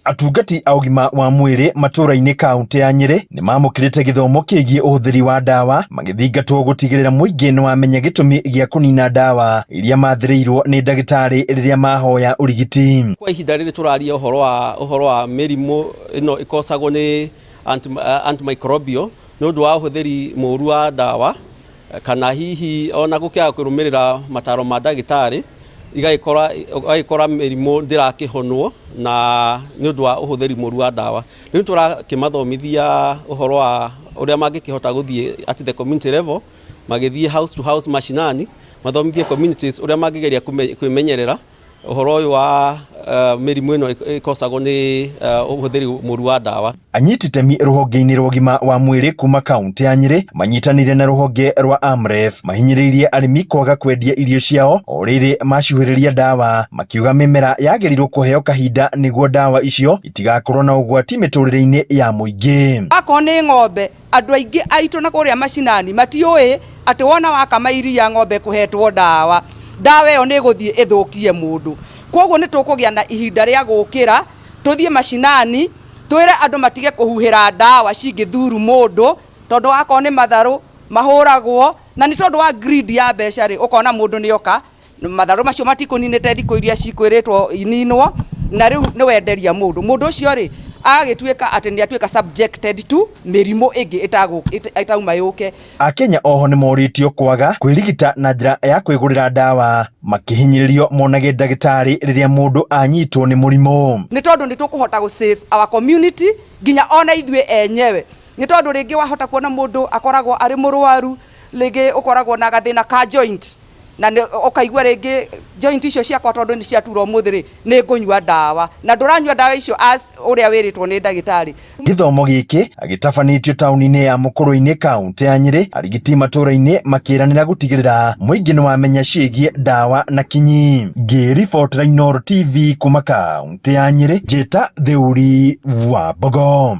Atungati a ũgima wa mwĩrĩ matũũra-inĩ kaũntĩ ya Nyĩrĩ nĩmamũkĩrĩte gĩthomo kĩgiĩ ũhũthĩri wa ndawa magĩthingatwo gũtigĩrĩra mũingĩ nĩwamenya gĩtũmi gĩa kũnina ndawa iria mathĩrĩirwo nĩ ndagĩtarĩ rĩrĩa mahoya ũrigiti. Kwa ihinda rĩrĩ tũraria ũhoro wa ũhoro wa mĩrimũ ĩno ĩkosagwo nĩ antimicrobial nĩ ũndũ wa ũhũthĩri mũru wa ndawa kana hihi ona gũkĩaga kũrũmĩrĩra mataro ma ndagĩtarĩ igagĩkora ũgagĩkora mĩrimũ ndĩrakĩhonwo na nĩ ũndũ wa ũhũthĩri mũru wa ndawa. Rĩu tũrakĩmathomithia ũhoro wa ũrĩa mangĩkĩhota gũthiĩ at the community level magĩthiĩ house to house mashinani mathomithie communities ũrĩa mangĩgeria kwĩmenyerera ũhoro ũyũ wa mĩrimũ ĩno ĩkosagwo nĩ ũhũthĩri mũru wa ndawa. Anyiti itemi rũhonge-inĩ rwa ũgima wa mwĩrĩ kuma kaũntĩ ya Nyĩrĩ manyitanĩire na rũhonge rwa AMREF mahinyĩrĩirie arĩmi kwaga kwendia irio ciao o rĩrĩ macuhĩrĩria ndawa makiuga mĩmera yagĩrĩirwo kũheo kahinda nĩguo ndawa icio itigakorwo na ũgwati mĩtũrĩre-inĩ ya mũingĩ. Akorwo nĩ ng'ombe andũ aingĩ aitũ na kũrĩa macinani matiũĩ atĩ wona wakama iria ng'ombe kũhetwo ndawa, ndawa ĩyo nĩ ĩgũthiĩ ĩthũkie mũndũ. Kwoguo nĩ tũkũgĩa na ihinda rĩa gũkĩra tũthiĩ macinani twĩre andũ matige kũhuhĩra ndawa cingĩthuru mũndũ tondũ wakorwo nĩ matharũ mahũragwo na nĩ tondũ wa greed ya mbeca rĩ, ũkona mũndũ nĩ oka matharũ macio matikũninĩte thikũ iria cikwĩrĩtwo ininwo na rĩu nĩ wenderia mũndũ. Mũndũ ũcio rĩ agagĩtuĩka atĩ nĩ atuĩka subjected to mĩrimũ ĩngĩ ĩtauma yũke. Akenya oho nĩmorĩtio kwaga kwĩrigita na njĩra ya kwĩgũrĩra ndawa makĩhinyĩrĩrio monage ndagĩtarĩ rĩrĩa mũndũ anyitwo nĩ mũrimũ. Nĩ tondũ nĩ tũkũhota gũ save our community nginya ona ithuĩ enyewe. Nĩ tondũ rĩngĩ wahota kuona mũndũ akoragwo arĩ mũrwaru, rĩngĩ ũkoragwo na gathĩna ka joint na ũkaigua rĩngĩ joint icio ciakwa tondũ nĩ ciatura ũmũthĩ rĩ, nĩ ngũnyua ndawa. Na ndũranyua ndawa icio as ũrĩa wĩrĩtwo nĩ ndagĩtarĩ. Gĩthomo gĩkĩ gĩtabanĩtio taũni-inĩ ya Mũkũrwe-inĩ kaũntĩ ya Nyĩrĩ, arigiti matũũra-inĩ makĩranĩra gũtigĩrĩra mũingĩ nĩwamenya ciĩgiĩ ndawa na kinyi. Ngĩribotera Inooro TV kuma kaũntĩ ya Nyĩrĩ, Njĩta Theuri wa Mbogo.